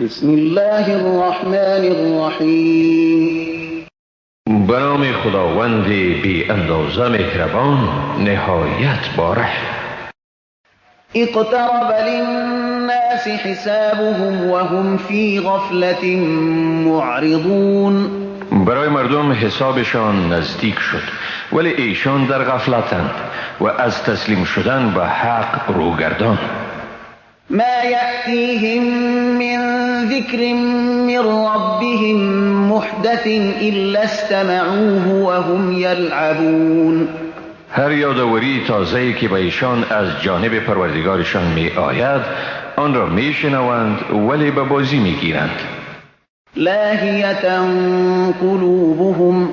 بسم الله الرحمن الرحیم. به نام خداوند بی اندازه مهربان، نهایت باره. اقترب للناس حسابهم وهم في غفلة معرضون. برای مردم حسابشان نزدیک شد، ولی ایشان در غفلتند و از تسلیم شدن به حق روگردان. ما یأتیهم من ذکر من ربهم محدث الا استمعوه وهم یلعبون. هر یادآوری تازه‌ای که به ایشان از جانب پروردگارشان می آید آن را می شنوند، ولی به بازی می گیرند. لاهیة قلوبهم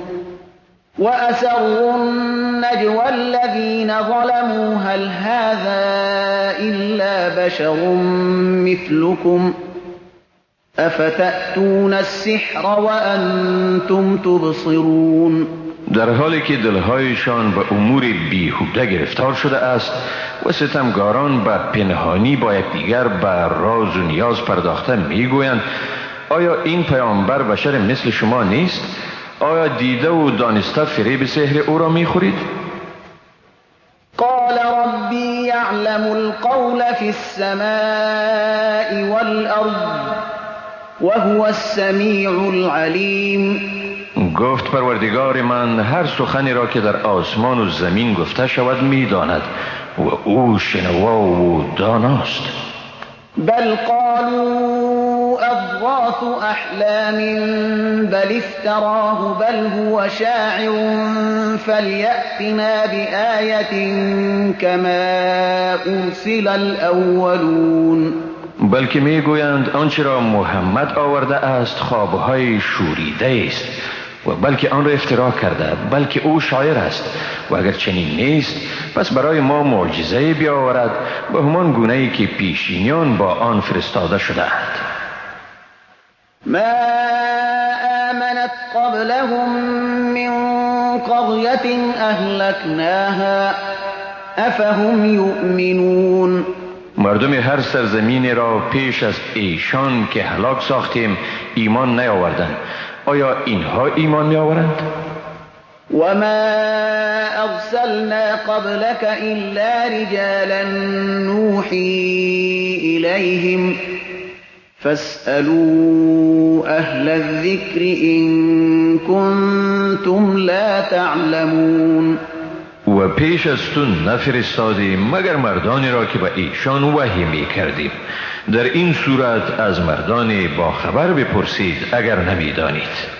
وأسروا النجوى الذين ظلموا هل هذا إلا بشر مثلكم أفتأتون السحر وأنتم تبصرون. در حالی که دلهایشان به امور بیهوده گرفتار شده است و ستمگاران به پنهانی با یکدیگر به راز و نیاز پرداخته میگویند آیا این پیامبر بشر مثل شما نیست؟ آیا دیده و دانسته فریب سحر او را میخورید؟ قال ربی یعلم القول فی السماء والارض وهو السمیع العلیم. گفت پروردگار من هر سخنی را که در آسمان و زمین گفته شود میداند و او شنوا و داناست. بل قالوا اضغاث احلام بل افتراه بل هو شاعر فليأتنا بآية كما ارسل الاولون. بلکه میگویند آنچه را محمد آورده است خوابهای شوریده است و بلکه آن را افترا کرده، بلکه او شاعر است و اگر چنین نیست پس برای ما معجزه بیاورد به همان گونه ای که پیشینیان با آن فرستاده شده‌اند. ما آمنت قبلهم من قرية اهلكناها افهم یؤمنون. مردم هر سرزمینی را پیش از ایشان که هلاک ساختیم ایمان نیاوردند، آیا اینها ایمان میآورند؟ و ما ارسلنا قبلك الا رجالا نوحی الیهم فاسألوا اهل الذکر ان کنتم لا تعلمون. و پیش از تو نفرستادیم مگر مردانی را که به ایشان وحی می کردیم. در این صورت از مردان با خبر بپرسید اگر نمیدانید.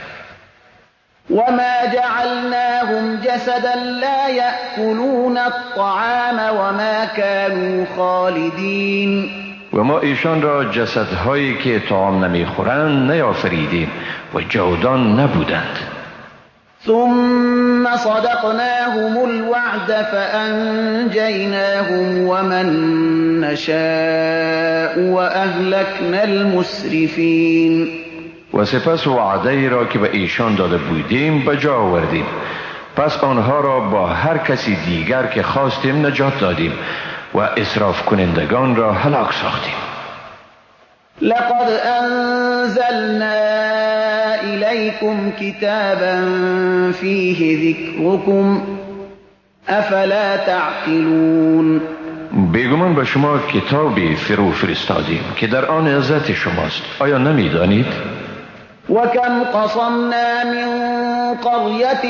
و ما جعلناهم جسدا لا یأکلون الطعام و ما كانوا خالدین. و ما ایشان را جسدهایی که طعام نمیخورند نیافریدیم و جاودان نبودند. ثم صدقناهم الوعد فأنجيناهم ومن نشاء وأهلكنا المسرفين. و سپس وعده را که به ایشان داده بودیم به جا آوردیم، پس آنها را با هر کسی دیگر که خواستیم نجات دادیم و اسراف کنندگان را هلاک ساختیم. لقد انزلنا الیکم کتابا فیه ذکرکم افلا تعقلون. بیگمان به شما کتابی فرو فرستادیم که در آن عزت شماست، آیا نمیدانید؟ وکم قصمنا من قریة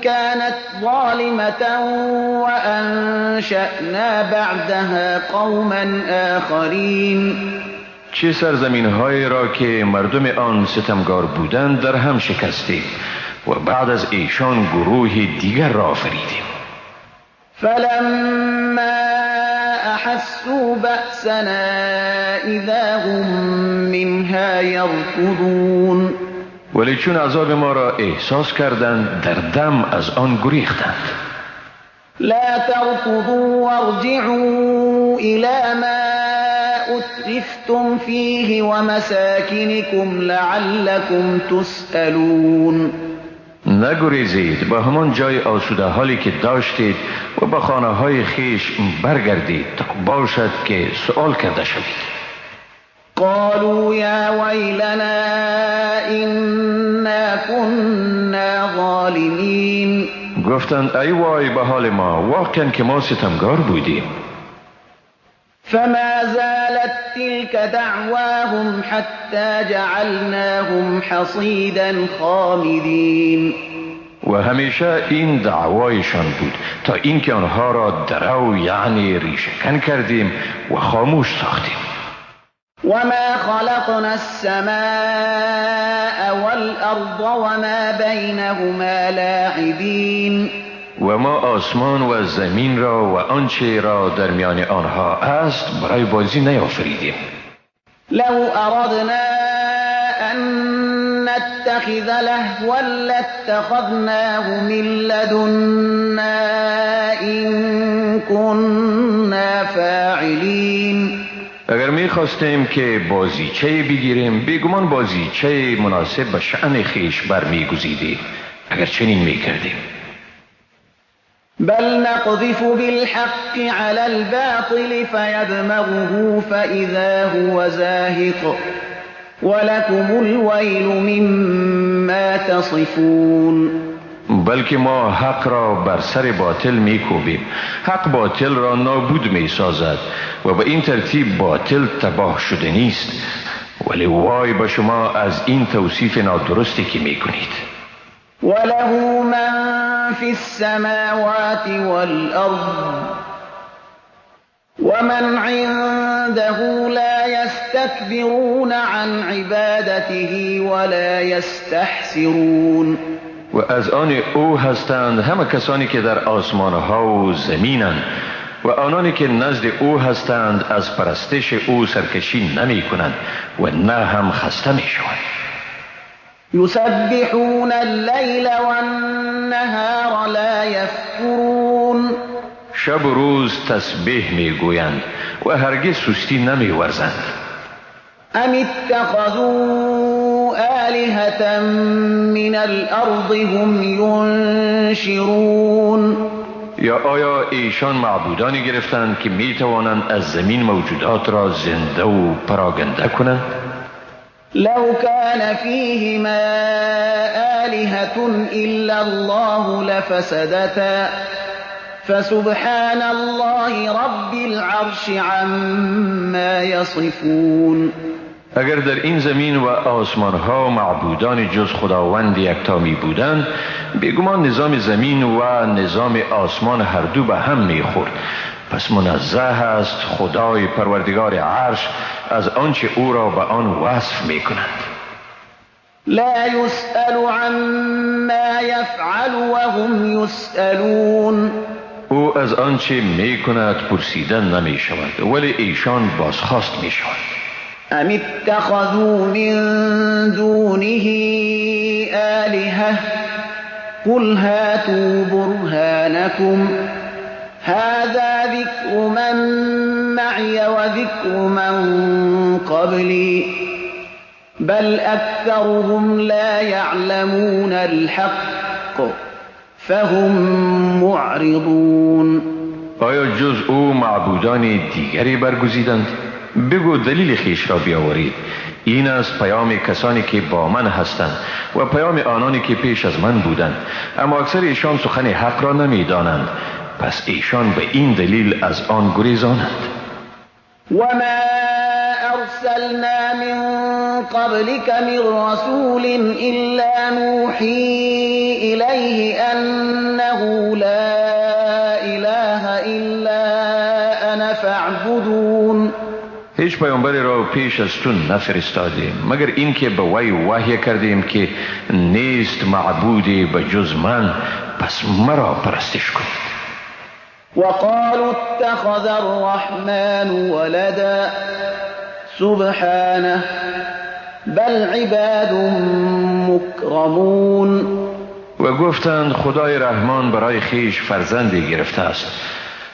كانت ظالمة وانشأنا بعدها قوما آخرین. چه سرزمین هایی را که مردم آن ستمگار بودند در هم شکستیم و بعد از ایشان گروه دیگر را آفریدیم. فلما احسوا بأسنا اذا هم منها یرکضون. ولی چون عذاب ما را احساس کردند در دم از آن گریختند. لا تركضوا وارجعوا الى ما اترفتم فيه ومساكنكم لعلكم تسألون. نگریزید، به همان جای آسوده حالی که داشتید و به خانه های خیش برگردید تا باشد که سؤال کرده شوید. قالوا یا ویلنا إنا كنا ظالمین. گفتند ای وای به حال ما، واقعا که ما ستمگار بودیم. فما زالت تلك دعواهم حتى جعلناهم حصيدا خامدين. و همیشه این دعوایشان بود تا اینکه آنها را درو، یعنی ریشه‌کن کردیم و خاموش ساختیم. وما خلقنا السماء والأرض وما بينهما لاعبين. و ما آسمان و زمین را و آنچه را در میان آنها است برای بازی نیافریدیم. لو اردنا ان نتخذ لهوا لاتخذناه من لدنا ان كنا فاعلین. اگر میخواستیم که بازیچه بگیریم، بیگمان بازیچه مناسب به شأن خویش برمیگزیدیم اگر چنین میکردیم. بل نقذف بالحق على الباطل فيدمغه فإذا هو زاهق ولكم الويل مما تصفون. بلکه ما حق را بر سر باطل میکوبیم، حق باطل را نابود میسازد و به این ترتیب باطل تباه شده نیست. ولی وای به شما از این توصیف نادرستی که میکنید. وله من في السماوات والأرض ومن عنده لا يستكبرون عن عبادته ولا يستحسرون. و از آن او هستند همه کسانی که در آسمان ها و زمینند و آنانی که نزد او هستند از پرستش او سرکشی نمی کنند و نه هم خسته می شوند. یسبحون اللیل والنهار لا یفترون. شب و روز تسبیح می گویند و هرگز سستی نمی ورزند. ام اتخذوا آلهة من الارض هم ینشرون. یا آیا ایشان معبودانی گرفتند که می توانند از زمین موجودات را زنده و پراگنده کنند؟ لو كان فيهما آلهة إلا الله لفسدتا فسبحان الله رب العرش عما يصفون. اگر در این زمین و آسمان ها معبودان جز خداوند یکتا می بودند، بیگمان نظام زمین و نظام آسمان هر دو به هم می خورد. پس منزه است خدای پروردگار عرش از آنچه او را به آن وصف می کنند. لا يسأل عما يفعل وهم يسألون. او از آنچه می کند پرسیدن نمی شود، ولی ایشان بازخواست می شوند. ام اتخذوا من دونه آلهة قل هاتوا برهانكم هذا ذكر من معي وذكر من قبلي بل أكثرهم لا يعلمون الحق فهم معرضون. آیا جز او معبودان دیگری برگزیدند؟ بگو دلیل خویش را بیاورید. این است پیام کسانی که با من هستند و پیام آنانی که پیش از من بودند، اما اکثر ایشان سخن حق را نمیدانند، پس ایشان به این دلیل از آن گریزانند. وما ارسلنا من قبلك من رسول الا نوحی الیه انه لا اله الا انا فاعبدون. هیچ پیامبری را پیش از تو نفرستادیم مگر اینکه به وی وحی کردیم که نیست معبودی به جز من، پس مرا پرستش کنید. وقالوا اتخذ الرحمن ولدا سبحانه بل عباد مکرمون. و گفتند خدای رحمان برای خیش فرزندی گرفته است.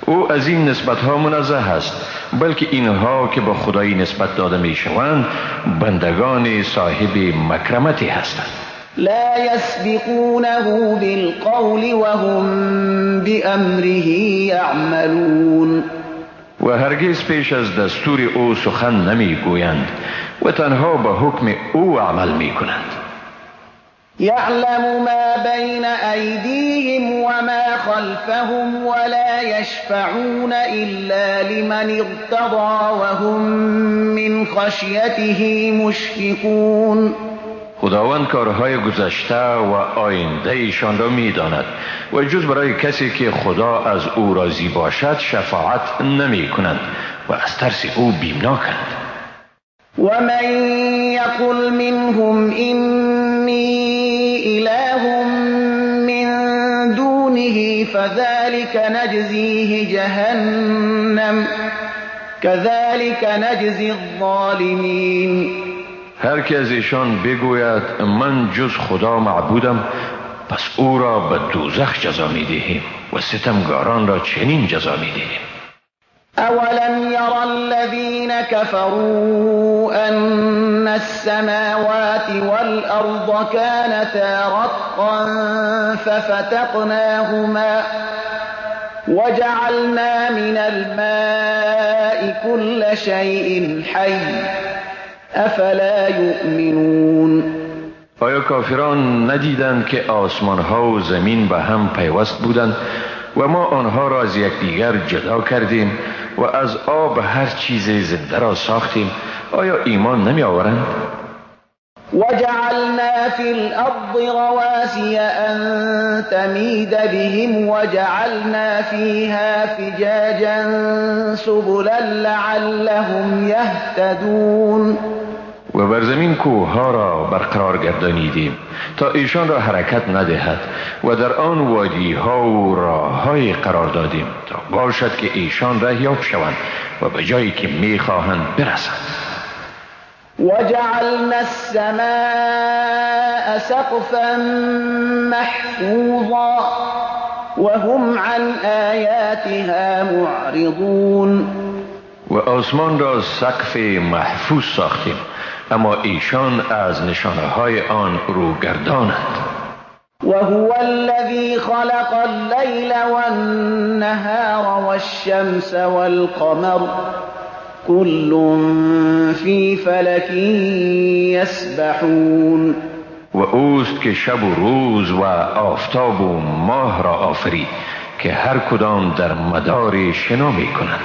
او از این نسبت ها منزه است، بلکه اینها که به خدایی نسبت داده می شوند بندگان صاحب مکرمتی هستند. لا يسبقونه بالقول وهم بأمره يعملون. و هرگز پیش از دستور او سخن نمی گویند و تنها به حکم او عمل می کنند. يعلم ما بين أيديهم وما خلفهم ولا يشفعون إلا لمن ارتضى وهم من خشيته مشفقون. خداوند کارهای گذشته و آینده ایشان را می داند و جز برای کسی که خدا از او راضی باشد شفاعت نمی کنند و از ترس او بیمناکند. و من یقل منهم اینی اله من دونه فذلك نجزیه جهنم كذلك نجزی الظالمین. هر که از ایشان بگوید من جز خدا معبودم، پس او را به دوزخ جزا می دهیم و ستمگاران را چنین جزا می دهیم. اولم یر الذین كفروا ان السماوات والارض كانتا رتقا ففتقناهما وجعلنا من الماء كل شيء حي افلا یؤمنون. آیا کافران ندیدند که آسمان ها و زمین به هم پیوست بودند و ما آنها را از یکدیگر جدا کردیم و از آب هر چیز زنده را ساختیم؟ آیا ایمان نمی آورند؟ وجعلنا فی الارض رواسي ان تمید بهم وجعلنا فیها فجاجا سبلا لعلهم یهتدون. و بر زمین کوهها را برقرار گردانیدیم تا ایشان را حرکت ندهد و در آن وادی ها و راههای قرار دادیم تا باشد که ایشان رهیاب شوند و به جایی که میخواهند برسند. وجعلنا السماء سقفا محفوظا وهم عن آیاتها معرضون. و آسمان را سقف محفوظ ساختیم، اما ایشان از نشانه های آن روگردانند. وهو الذي خلق الليل والنهار والشمس والقمر كل في فلك يسبحون. و اوست که شب و روز و آفتاب و ماه را آفرید که هر کدام در مدار شنا می کنند.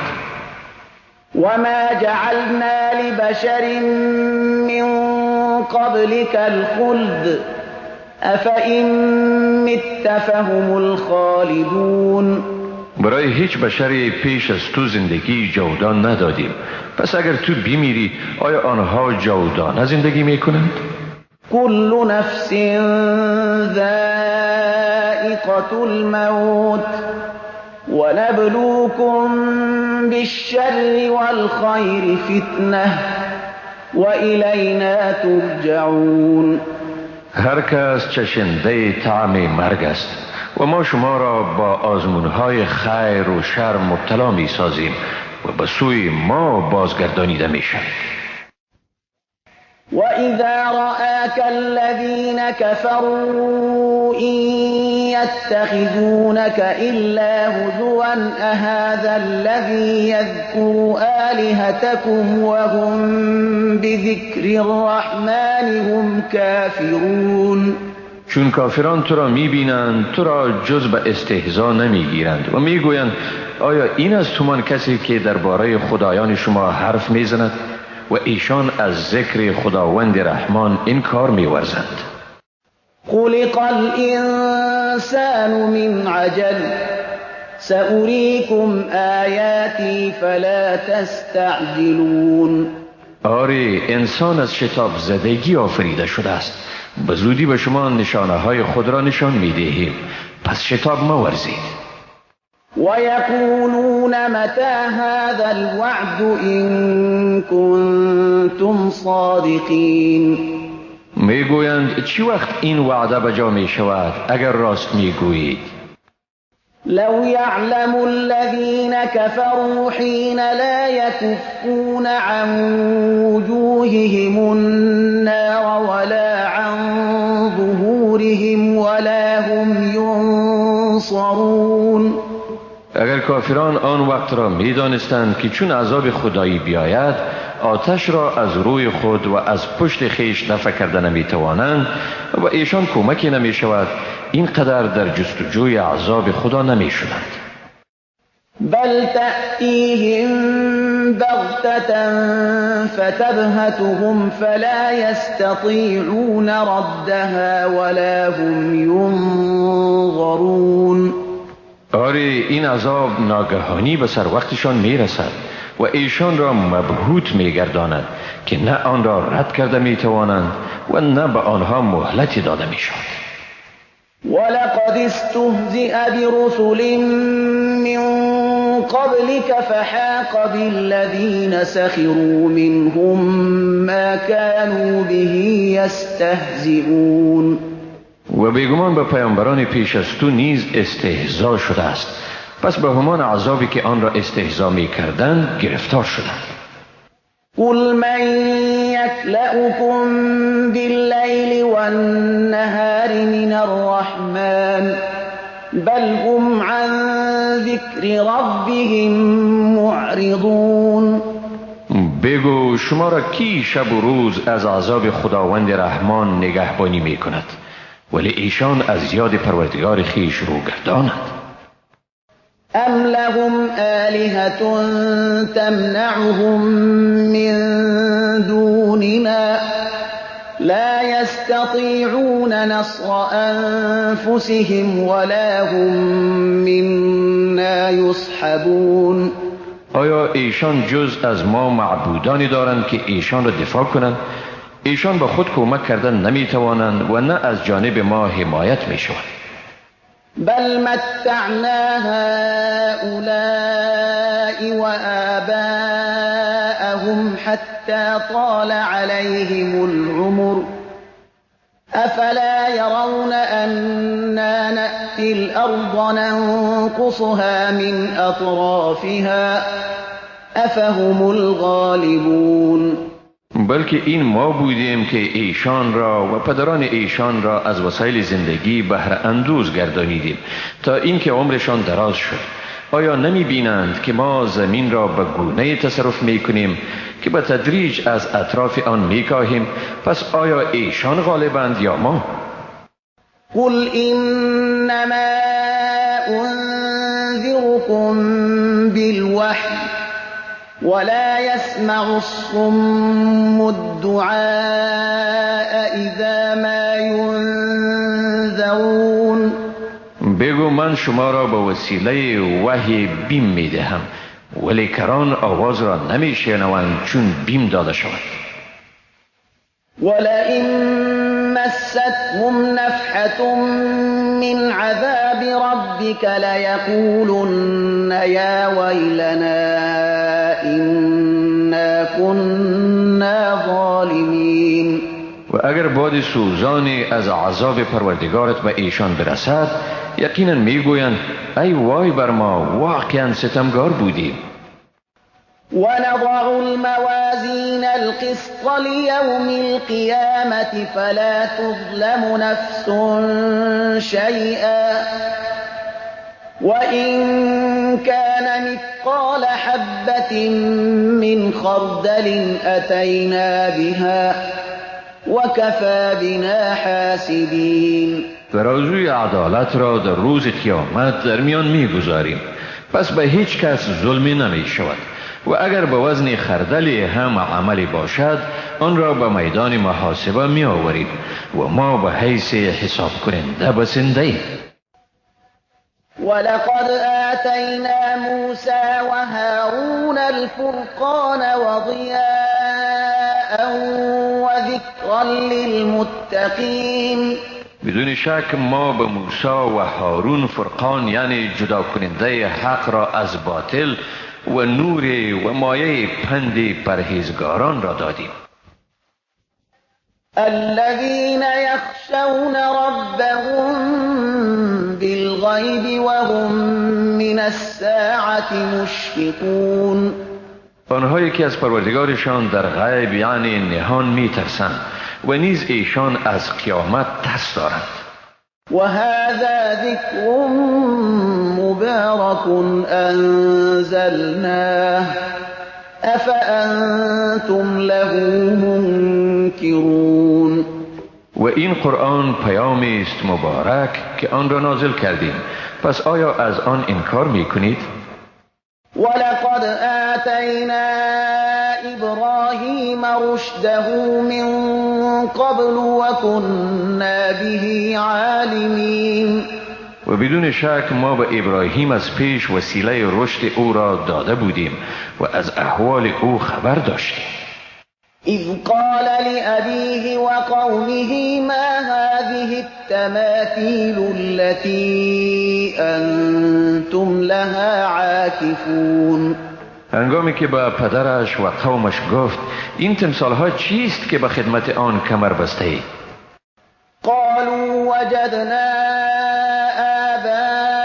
وما جعلنا لبشر من قبلك الخلد أفإن مت فهم الخالدون. برای هیچ بشری پیش از تو زندگی جاودان ندادیم، پس اگر تو بمیری آیا آنها جاودانه زندگی میکنند؟ كل نفس ذائقة الموت ونبلوكم بالشر والخير فتنة وإلينا ترجعون. هر کس چشنده طعم مرگ است و ما شما را با آزمونهای خیر و شر مبتلا می سازیم و به سوی ما بازگردانیده می شوید. وإذا رآك الذين كفروا إن يتخذونك إلا هزوا أهذا الذي يذكر آلهتكم وهم بذكر الرحمن هم كافرون. چون کافران تو را میبینند تو را جز به استهزا نمیگیرند و میگویند آیا این از تومان کسی که درباره خدایان شما حرف میزند؟ و ایشان از ذکر خداوند رحمان این کار میورزند. خلق الانسان من عجل سأریکم آیاتی فلا تستعجلون. آری، انسان از شتاب زدگی آفریده شده است. به زودی به شما نشانه های خود را نشان میدهیم، پس شتاب مورزید. ويقولون متى هذا الوعد إن كنتم صادقين. میگویند چی وقت این وعده به جا می شود اگر راست میگویید؟ لو يعلم الذين كفروا حين لا يكفون عن وجوههم النار ولا عن ظهورهم ولا هم ينصرون. اگر کافران آن وقت را می دانستند که چون عذاب خدایی بیاید آتش را از روی خود و از پشت خویش دفع کرده نمی توانند و ایشان کمکی نمی شود، اینقدر در جستجوی عذاب خدا نمی شدند. بل تأتیهم بغتة فتبهتهم فلا یستطیعون ردها ولا هم ینظرون. آری این عذاب ناگهانی به سر وقتشان میرسد و ایشان را مبهوت میگرداند که نه آن را رد کرده میتوانند و نه به آنها مهلتی داده میشود. ولقد استهزئ برسل من قبلك فحاق بالذین سخروا منهم ما كانوا به یستهزئون. و بیگمان به پیامبران پیش از تو نیز استهزا شده است، پس به همان عذابی که آن را استهزا می کردند گرفتار شدند. قل من یکلأکم باللیل والنهار من الرحمن بل هم عن ذکر ربهم معرضون. بگو شما را کی شب و روز از عذاب خداوند رحمان نگهبانی می کند، ولی ایشان از یاد پروردگار خویش رو گردانند. ام لهم آلهة تمنعهم من دوننا لا يستطيعون نصر أنفسهم ولا هم منا يصحبون. آیا ایشان جز از ما معبودانی دارند که ایشان را دفاع کنند؟ ایشان با خود کمک کردن نمیتوانند و نه از جانب ما حمایت میشوند. بل متعنا هؤلاء وآباءهم حتى طال عليهم العمر أفلا يرون أنا نأتي الأرض ننقصها من أطرافها أفهم الغالبون. بلکه این ما بودیم که ایشان را و پدران ایشان را از وسایل زندگی بهره اندوز گردانیدیم تا اینکه عمرشان دراز شد. آیا نمی بینند که ما زمین را به گونه تصرف می کنیم که به تدریج از اطراف آن می کاهیم؟ پس آیا ایشان غالبند یا ما؟ قل انما انذركم بالوحی ولا يسمع الصم الدعاء اذا ما ينذرون. بگو من شما را به وسیله وحی بیم می دهم، ولی کران آواز را نمی شنوند چون بیم داده شود. ولئن مستهم نفحة من عذاب ربك ليقولن يا ويلنا إنا كنا ظالمين. و اگر باد سوزانی از عذاب پروردگارت به ایشان برسد، یقینا میگویند ای وای بر ما، واقعا ستمگار بودیم. ونضع الموازين القسط ليوم القيامة فلا تظلم نفس شيئا وإن كان مثقال حبة من خردل أتينا بها وكفى بنا حاسبين. ترازوی عدالت را در روز قیامت در میان میگذاریم، پس به هیچ کس ظلمی نمی شود و اگر به وزن خردل هم عملی باشد آن را به میدان محاسبه می آوریم و ما به حیث حساب کننده بسنده ایم. ولقد آتینا موسی و هارون الفرقان وضیاء وذکرا للمتقین. بدون شک ما به موسی و هارون فرقان، یعنی جدا کننده حق را از باطل، و نور و مایه پند پرهیزگاران را دادیم. الذين يخشون ربهم بالغیب وهم من الساعة مشفقون. آنهایی که از پروردگارشان در غیب یعنی نهان میترسند و نیز ایشان از قیامت ترس دارند. وهذا ذكر مبارك أنزلناه أفأنتم له منكرون. و این قرآن پیامی است مبارک که آن را نازل کردیم، پس آیا از آن انکار می کنید؟ ولقد آتینا ابراهیم رشده من قبل وكنا به عالمین. و بدون شک ما به ابراهیم از پیش وسیله رشد او را داده بودیم و از احوال او خبر داشتیم. اذ قال لأبیه وقومه ما هذه التماثیل التي انتم لها عاکفون. هنگامی که به پدرش و قومش گفت این تمثال ها چیست که به خدمت آن کمر بسته اید؟ قالوا وجدنا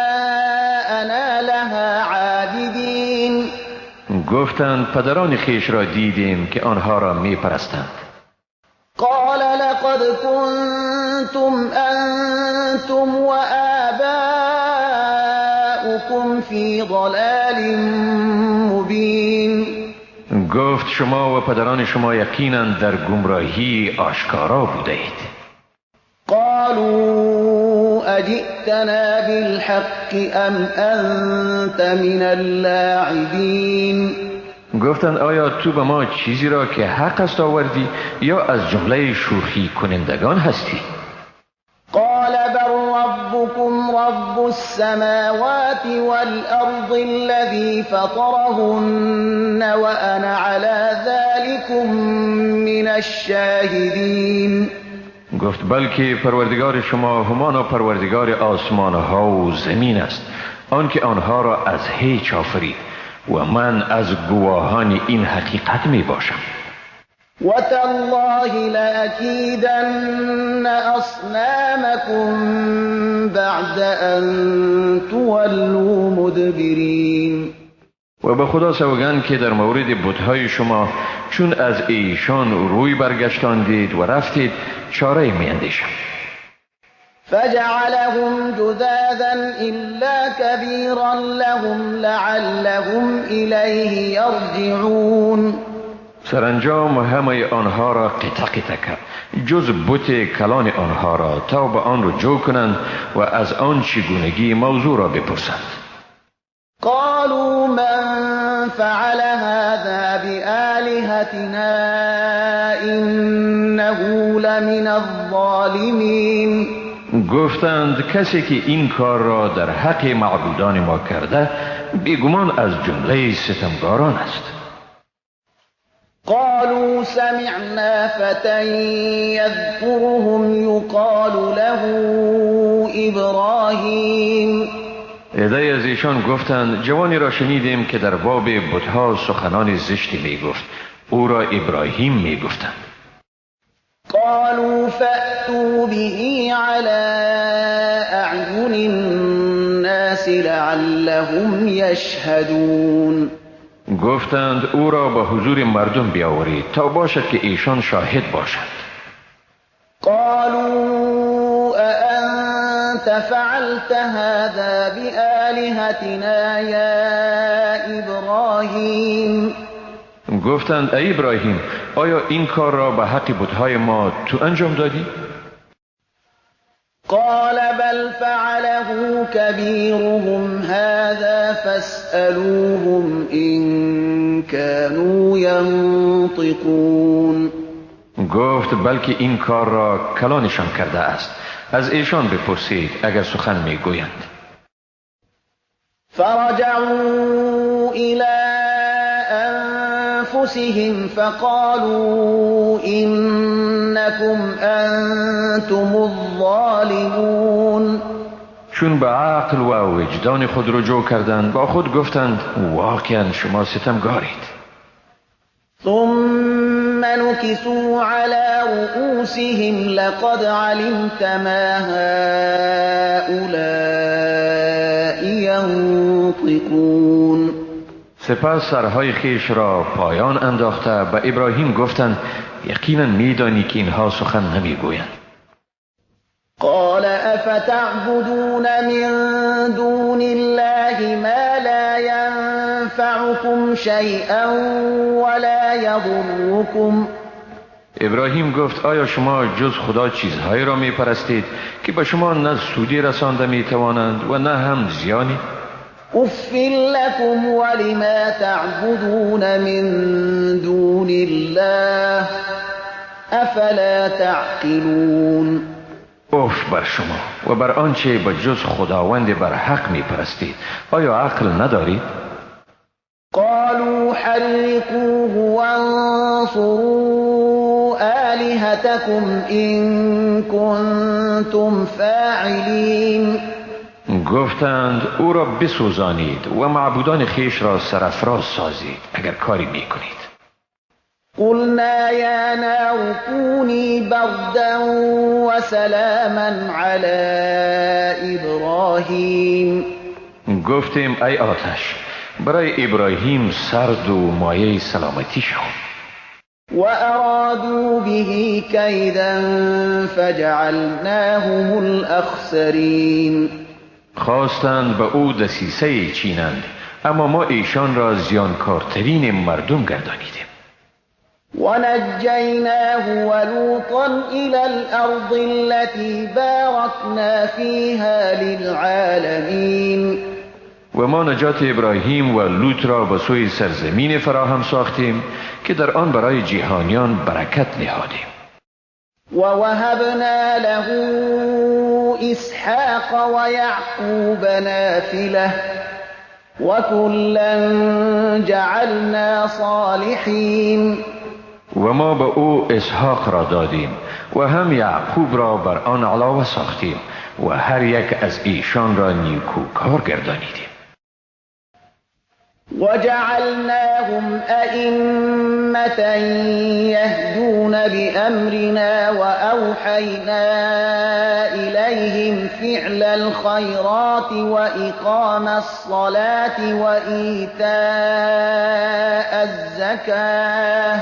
آباءنا لها عابدین. گفتند پدران خیش را دیدیم که آنها را می پرستند. قال لقد كنتم انتم وآباؤكم في ضلال مبین. گفت شما و پدران شما یقینا در گمراهی آشکارا بودید. قالوا اجئتنا بالحق ام انت من اللاعبین. گفتند آیا تو به ما چیزی را که حق است آوردی یا از جمله شوخی کنندگان هستی؟ قال بل ربكم رب السماوات والأرض الذي فطرهن وأنا على ذلكم من الشاهدين. گفت بلکه پروردگار شما همانا پروردگار آسمان ها و زمین است، آنکه آنها را از هیچ آفرید و من از گواهان این حقیقت می باشم. وتالله لأكيدن أصنامكم بعد أن تولوا مدبرين. و به خدا سوگند که در مورد بت‌های شما چون از ایشان روی برگشتاندید و رفتید چاره می‌اندیشم. فجعلهم جذاذا إلا كبيرا لهم لعلهم إليه يرجعون. سرانجام همه آنها را قطع قطع کرد جز بت کلان آنها را تا به آن رجوع کنند و از آن چگونگی موضوع را بپرسند. قالوا من فعل هذا بآلهتنا إنه لمن الظالمین. گفتند کسی که این کار را در حق معبودان ما کرده بیگمان از جمله ستمگاران است. قالوا سمعنا فتى يذكرهم يقال له ابراهیم. عده‌ای از ایشان گفتند جوانی را شنیدیم که در باب بت‌ها سخنان زشتی میگفت، او را ابراهیم میگفتند. قالوا فأتوا به على أعين الناس لعلهم يشهدون. گفتند او را به حضور مردم بیاورید تا باشد که ایشان شاهد باشند. قالوا أأنت فعلت هذا بآلهتنا یا ابراهیم. گفتند ای ابراهیم آیا این کار را به حق بت‌های ما تو انجام دادی؟ قال بل فعله كبيرهم هذا فاسألوهم إن كانوا ينطقون. گفت بلکه این کار را کلانشان کرده است، از ایشان بپرسید اگر سخن میگویند. فرجعوا إلى أنفسهم فقالوا إنكم أنتم الظالمون. چون به عقل و وجدان خود رجوع کردند با خود گفتند واقعا شما ستمگارید. ثم نكسوا على رؤوسهم لقد علمت ما هؤلاء ينطقون. سپس سرهای خیش را پایان انداخته به ابراهیم گفتند یقینا میدانی که اینها سخن نمیگویند. قال أفتعبدون من دون الله ما لا ينفعكم شيئا ولا يضركم. ابراهیم گفت آیا شما جز خدا چیزهایی را می پرستید که به شما نه سودی رسانده می توانند و نه هم زیانی؟ اف لكم ولما تعبدون من دون الله افلا تعقلون. اف بر شما و بر آنچه به جز خداوند بر حق می پرستید، آیا عقل ندارید؟ قالوا حرقوه وانصروا آلهتكم إن كنتم فاعلين. گفتند او را بسوزانید و معبودان خیش را سرافراز سازید اگر کاری میکنید. قلنا یا نار كوني بردا وسلاما على ابراهیم. گفتیم ای آتش برای ابراهیم سرد و مایه سلامتی شو. و ارادوا به کیدا فجعلناهم الاخسرین. خواستند به او دسیسه چینند، اما ما ایشان را زیانکارترین مردم گردانیدیم. و نجیناه ولوطا الى الارض التي بارکنا فیها للعالمین. و ما نجات ابراهیم و لوط را به سوی سرزمین فراهم ساختیم که در آن برای جهانیان برکت نهادیم. و وهبنا له اسحاق و یعقوب نافله و کلا جعلنا صالحین. و ما به او اسحاق را دادیم و هم یعقوب را بر آن علاوه ساختیم و هر یک از ایشان را نیکوکار گردانیدیم. وجعلناهم أئمة يهدون بأمرنا وأوحينا إليهم فعل الخيرات وإقام الصلاة وإيتاء الزكاة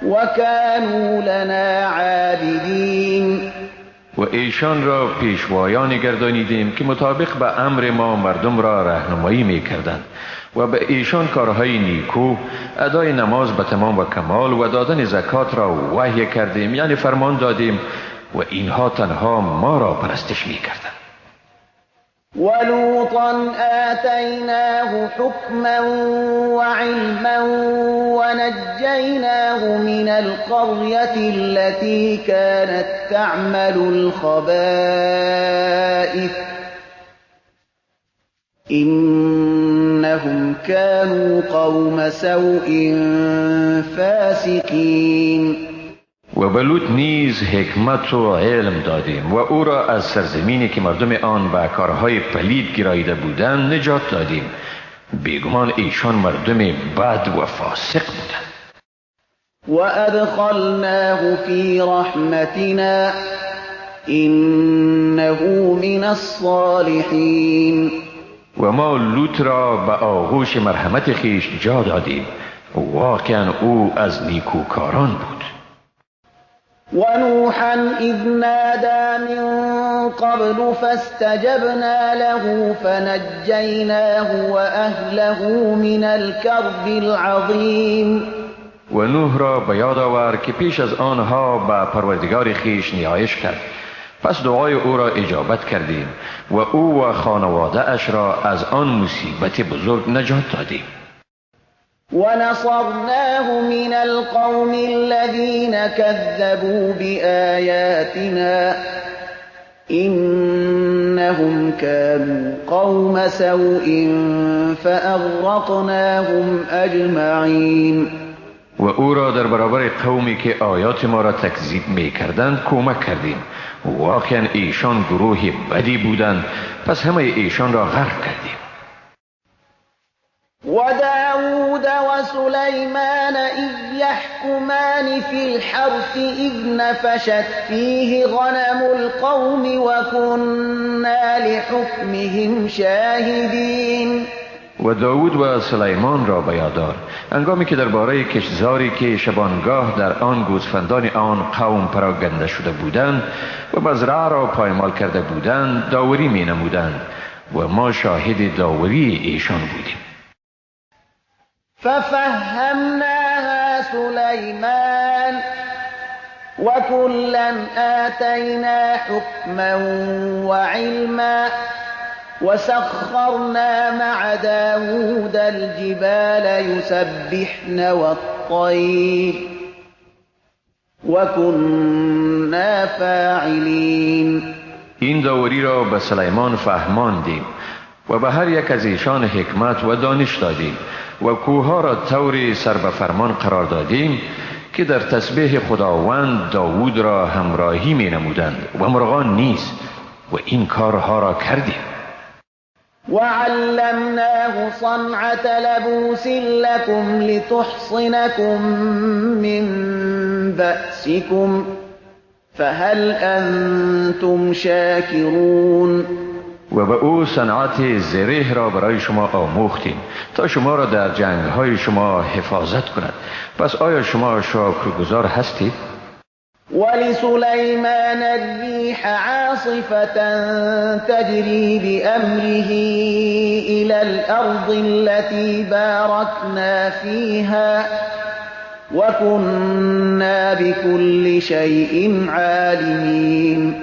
وكانوا لنا عابدين. و ایشان را پیشوایان گردانیدیم که مطابق به امر ما مردم را راهنمایی می‌کردند و به ایشان کارهای نیکو، ادای نماز به تمام و کمال و دادن زکات را وحی کردیم، یعنی فرمان دادیم، و اینها تنها ما را پرستش می‌کردند. ولوطا آتیناه حکما وعلما ونجیناه من القریة التي كانت تعمل الخبائث إنهم كانوا قوم سوء فاسقین. و به لوط نیز حکمت و علم دادیم و او را از سرزمینی که مردم آن به کارهای پلید گراییده بودند نجات دادیم. بیگمان ایشان مردم بد و فاسق بودند. و ادخلناه فی رحمتنا انه من الصالحین. و ما لوط را به آغوش مرحمت خویش جا دادیم، واقعا او از نیکوکاران بود. ونوحا اذ نادى من قبل فاستجبنا له فنجیناه وأهله من الكرب العظیم. و نوح را به یاد آور که پیش از آنها به پروردگار خویش نیایش کرد، پس دعای او را اجابت کردیم و او و خانواده اش را از آن مصیبت بزرگ نجات دادیم. ونصرناه من القوم الذين كذبوا بآياتنا إنهم كانوا قوم سوء فأغرقناهم أجمعين. و او را در برابر قومی که آیات ما را تکذیب می کردند کمک کردیم. واقعا ایشان گروه بدی بودند، پس همه ایشان را غرق کردیم. وداود وسليمان إذ يحكمان في الحرث إذ نفشت فيه غنم القوم وكنا لحكمهم شاهدين. و داود و سلیمان را به یاد دار، هنگامی که درباره کشتزاری که شبانگاه در آن گوسفندان آن قوم پراگنده شده بودند و مزرعه را پایمال کرده بودند داوری می نمودند و ما شاهد داوری ایشان بودیم. ففهمناها سلیمان وکلا آتینا حکما وعلما وسخرنا مع داود الجبال يسبحن والطير وكنا فاعلين. این داوری را به سلیمان فهماندیم و به هر یک از ایشان حکمت و دانش دادیم و کوهها را طوری سر به فرمان قرار دادیم که در تسبیح خداوند داود را همراهی می نمودند و مرغان نیز، و این کارها را کردیم. وعلمناه صنعة لبوس لكم لتحصنكم من بأسكم فهل أنتم شاكرون. و به او صنعت زره را برای شما آموختیم تا شما را در جنگ‌های شما حفاظت کند، پس آیا شما شکرگزار هستید؟ ولسلیمان الریح عاصفة تجری بأمره إلى الأرض التي باركنا فيها وكنا بكل شيء عالمين.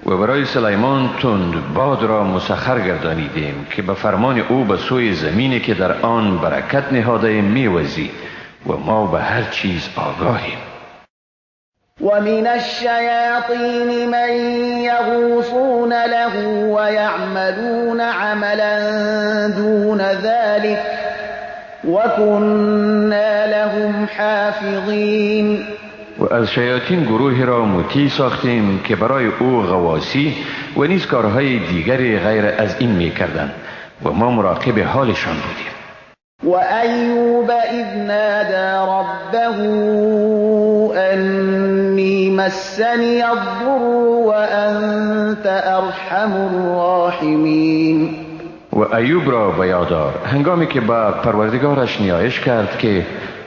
و برای سلیمان تند باد را مسخر گردانیدیم که به فرمان او به سوی زمینی که در آن برکت نهاده میوزید و ما به هر چیز آگاهیم. ومن الشياطين من يغوصون له ويعملون عملا دون ذلك وكنا لهم حافظين. و از شیاطین گروهی را مطیع ساختیم که برای او غواصی و نیز کارهای دیگری غیر از این میکردند و ما مراقب حالشان بودیم. و ایوب اذ نادى ربه انی مسنی الضر وانت ارحم الراحمین. و ایوب را به یاد آر هنگامی که به پروردگارش نیایش کرد که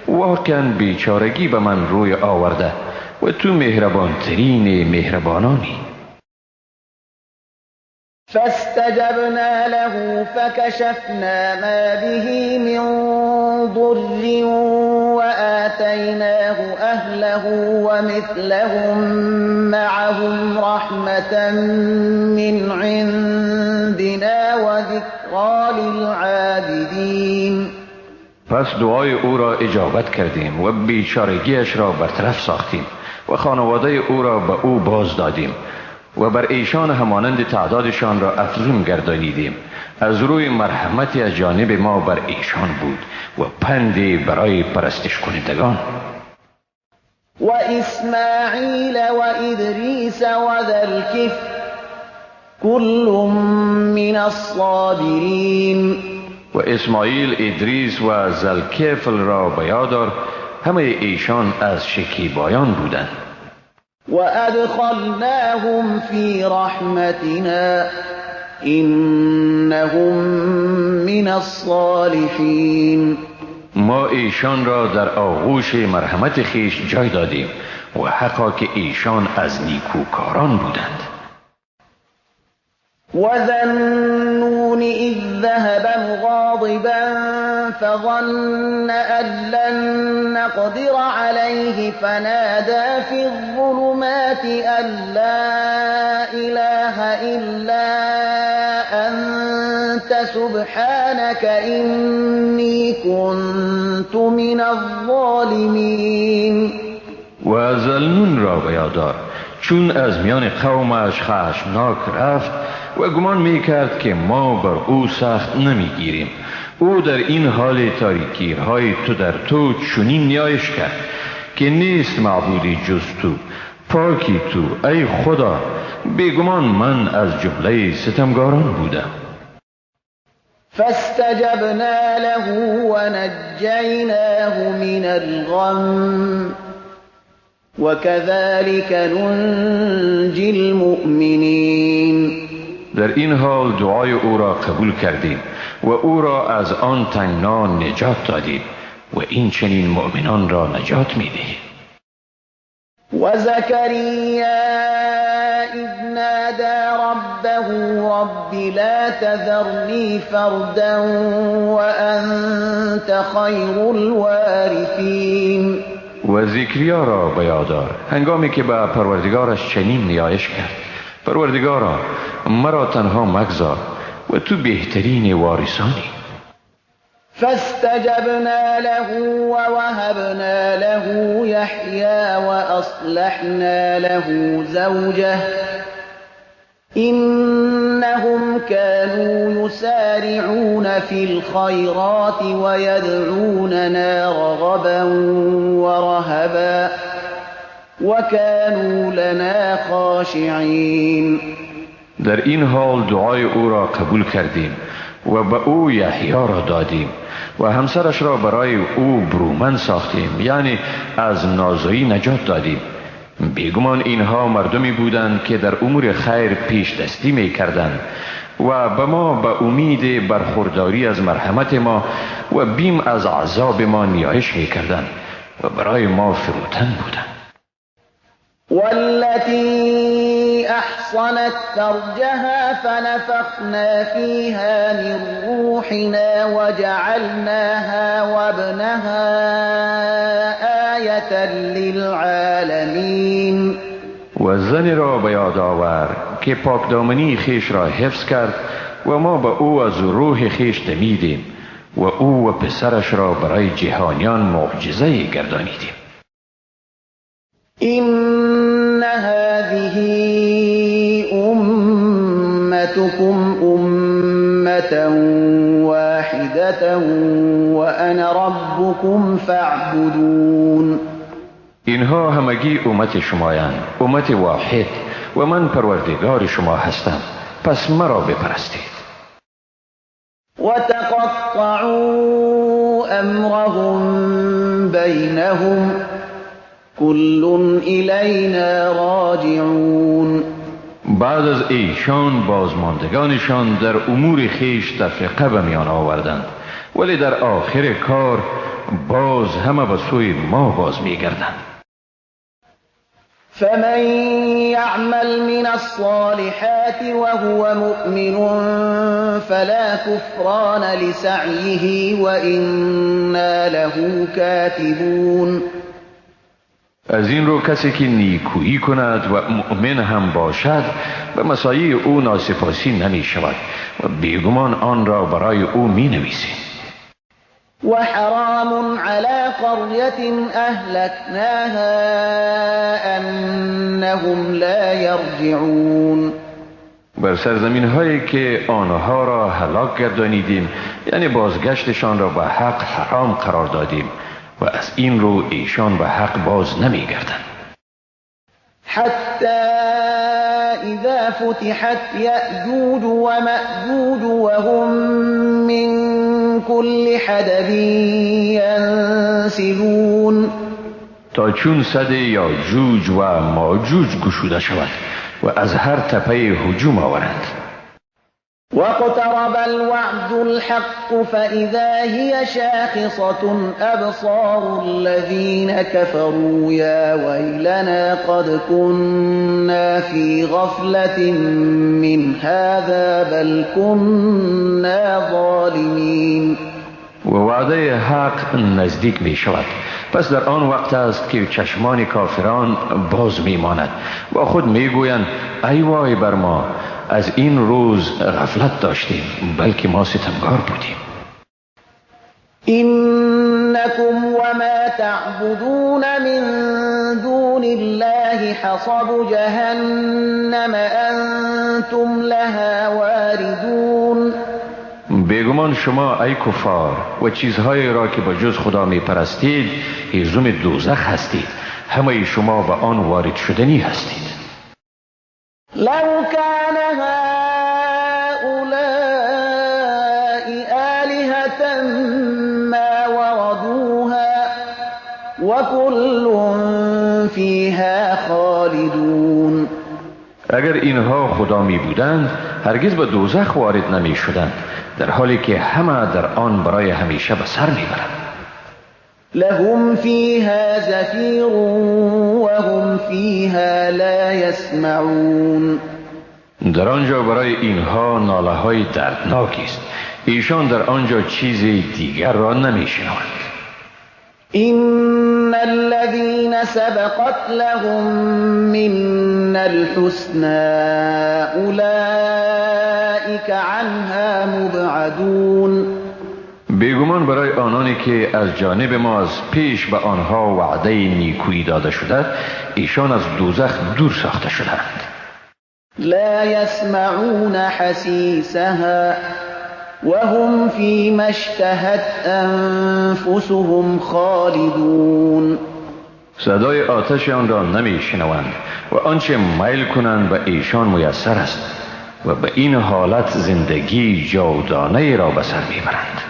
واقعا بیچارگی به من روی آورده و تو مهربانترین مهربانانی. فاستجبنا له فكشفنا ما به من ضر وآتيناه أهله ومثلهم معهم رحمة من عندنا وذكرى للعابدين. پس دعای او را اجابت کردیم و بیچارگیش را برطرف ساختیم و خانواده او را به او باز دادیم و بر ایشان همانند تعدادشان را افزون گردانیدیم. از روی مرحمتی از جانب ما بر ایشان بود و پندی برای پرستش کنندگان. و اسماعیل و ادریس و ذا الکفل کل من الصابرین. و اسماعیل، ادریس و ذوالکفل را به یاد آر، همه ایشان از شکیبایان بودند. و ادخلناهم فی رحمتنا انهم من الصالحین. ما ایشان را در آغوش مرحمت خویش جای دادیم و حقا که ایشان از نیکوکاران بودند. و ذا النون اذ ذهب مغاضبا فظن ان لن نقدر عليه فنادى في الظلمات ان لا اله الا انت سبحانك اني كنت من الظالمین. و ذوالنون را به یاد آر چون از میان قومش خشمناک رفت و گمان می کرد که ما بر او سخت نمی گیریم. او در این حال تاریکی های تو در تو چنین نیایش کرد که نیست معبودی جز تو، پاکی تو ای خدا، بیگمان من از جمله ستمگاران بودم. فاستجبنا له ونجیناه من الغم وكذلك ننجي المؤمنین. در این حال دعای او را قبول کردیم و او را از آن تنگنا نجات دادیم و این چنین مؤمنان را نجات می‌دهیم. و زکریا اذ نادى ربه رب لا تذرنی فردا وانت خیر الوارثین. و زکریا را به یاد آر هنگامی که به پروردگارش چنین نیایش کرد: پروردگارا، مرا تنها مگذار و تو بهترین وارثانی. فاستجبنا له ووهبنا له يحيى وأصلحنا له زوجه إنهم كانوا يسارعون في الخيرات ويدعوننا رغبا ورهبا وكانوا لنا خاشعين. در این حال دعای او را قبول کردیم و به او یحیی را دادیم و همسرش را برای او برومند ساختیم، یعنی از نازایی نجات دادیم. بیگمان اینها مردمی بودند که در امور خیر پیش دستی می کردند و به ما به امید برخورداری از مرحمت ما و بیم از عذاب ما نیایش می کردند و برای ما فروتن بودند. والتي أحصنت فرجها فنفخنا فيها من روحنا وجعلناها وابنها آية للعالمين. و زنی را به یاد آور که پاکدامنی خیش را حفظ کرد و ما به او از روح خیش دمیدیم و او و پسرش را برای جهانیان معجزه گردانیدیم. إن هذه أمتكم أمة واحدة وأنا ربكم فاعبدون. اینها همگی امت شمایند، امت واحد، و من پروردگار شما هستم، پس مرا بپرستید. وتقطعوا أمرهم بينهم كل إلينا راجعون. بعد از ایشان بازماندگانشان در امور خیش تفرقه به میان آوردند، ولی در آخر کار باز همه به سوی ما باز میگردند. فمن يعمل من الصالحات وهو مؤمن فلا كفران لسعيه وإنا له كاتبون. از این رو کسی که نیکویی کند و مؤمن هم باشد به مساعی او ناسپاسی نمی شود و بیگمان آن را برای او می نویسیم. و حرام علی قریة اهلکناها انهم لا یرجعون. بر سرزمین هایی که آنها را هلاک گردانیدیم، یعنی بازگشتشان را به حق حرام قرار دادیم و از این رو ایشان به حق باز نمی گردند. حتی اذا فتحت یأجوج و مأجوج و هم من كل حدب ینسلون. تا چون سد یاجوج و ماجوج گشوده شود و از هر تپه هجوم آورند. واقترب الوعد الحق فإذا هي شاخصة أبصار الذين كفروا يا ويلنا قد كنا في غفلة من هذا بل كنا ظالمين. و وعده حق نزدیک می شود، پس در آن وقت است که چشمان کافران باز می ماند و خود می گویند ای وای بر ما، از این روز غفلت داشتیم، بلکه ما ستمگار بودیم. إنكم وما تعبدون من دون الله حصب جهنم أنتم لها واردون. بیگمان شما ای کفار و چیزهایی را که با جز خدا می پرستید هیزم دوزخ هستید، همه شما به آن وارد شدنی هستید. لو كان هؤلاء آلهة ما وردوها وكل فيها خالدون. اگر اینها خدا می بودند هرگز به دوزخ وارد نمی شدند، در حالی که همه در آن برای همیشه به سر می برند. لهم فيها زفير وهم فيها لا يسمعون. در آنجا برای اینها ناله های دردناکی است. ایشان در آنجا چیزی دیگر را نمی شنوند. إن الذين سبقت لهم منا الحسنى أولئك عنها مبعدون. بیگمان برای آنانی که از جانب ما از پیش به آنها وعده نیکویی داده شده، ایشان از دوزخ دور ساخته شدند. لا يسمعون حسیسها وهم فيما اشتهت انفسهم خالدون. صدای آتش آن را نمی شنوند و آنچه میل کنند به ایشان میسر است و به این حالت زندگی جاودانه را به سر میبرند.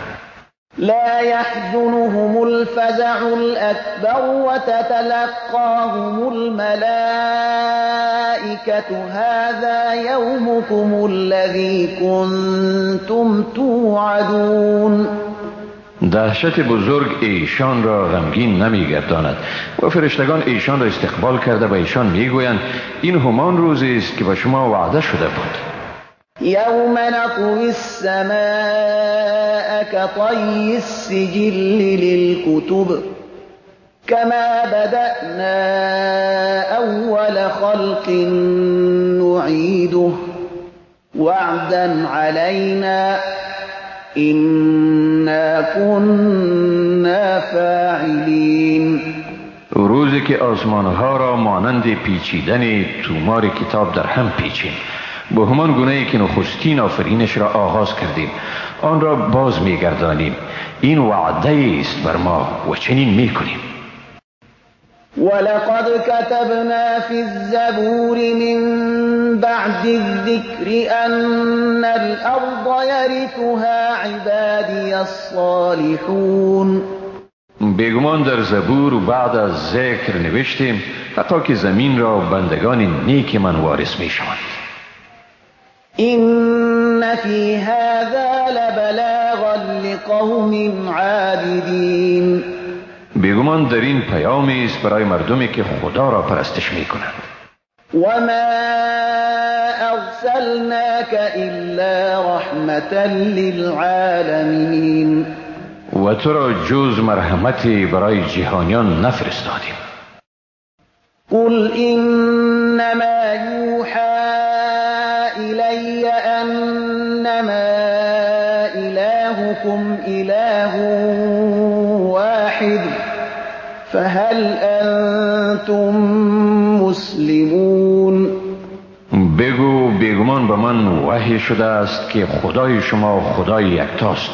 لا يحزنهم الفزع الأكبر وتتلقاهم الملائكة هذا يومكم الذي كنتم توعدون. دهشت بزرگ ایشان را غمگین نمیگرداند و فرشتگان ایشان را استقبال کرده و ایشان میگویند این همان روزی است که به شما وعده شده بود. يوم نطوي السماء كطي السجل للكتب كما بدأنا أول خلق نعيده وعدا علينا إنا كنا فاعلين. روزی که آسمانها را مانند پیچیدن تومار کتاب در هم پیچیم، به همان گونه ای که نخستین آفرینش را آغاز کردیم آن را باز می‌گردانیم. این وعده است بر ما و چنین می‌کنیم. ولقد كتبنا في الزبور من بعد الذكر أن الأرض يرثها عبادي الصالحون. بیگمان در زبور و بعد از ذکر نوشتیم حتی که زمین را بندگان نیک من وارث می‌شوند. إن في هذا لبلاغا لقوم عابدين. بیگمان در این پیامی است برای مردمی که خدا را پرستش می‌کنند. وما أرسلناك إلا رحمة للعالمين. و تو را جز مرحمتی برای جهانیان نفرستادیم. قل إنما يوحى إلي أنما إلهكم إله واحد فهل أنتم مسلمون. بگو بیگمان به من وحی شده است که خدای شما خدای یکتاست،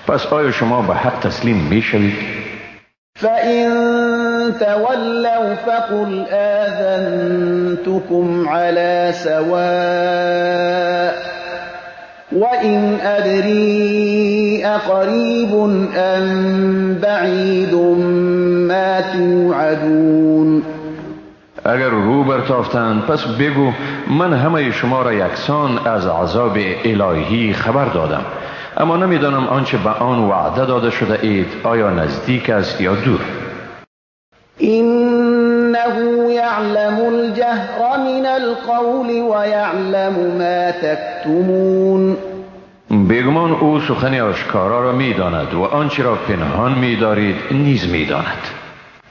پس آیا شما به حق تسلیم می شوید؟ فإن تولوا فقل آذنتكم على سواء وإن أدري أقريب أم بعيد ما توعدون. اگر رو برتافتند پس بگو من همه شما را یکسان از عذاب الهی خبر دادم، اما نمیدانم آنچه به آن وعده داده شده اید آیا نزدیک است یا دور. إنه يعلم الجهر من القول ويعلم ما تكتمون. بیگمان او سخن آشکارا را میداند و آنچه را پنهان میدارید نیز میداند.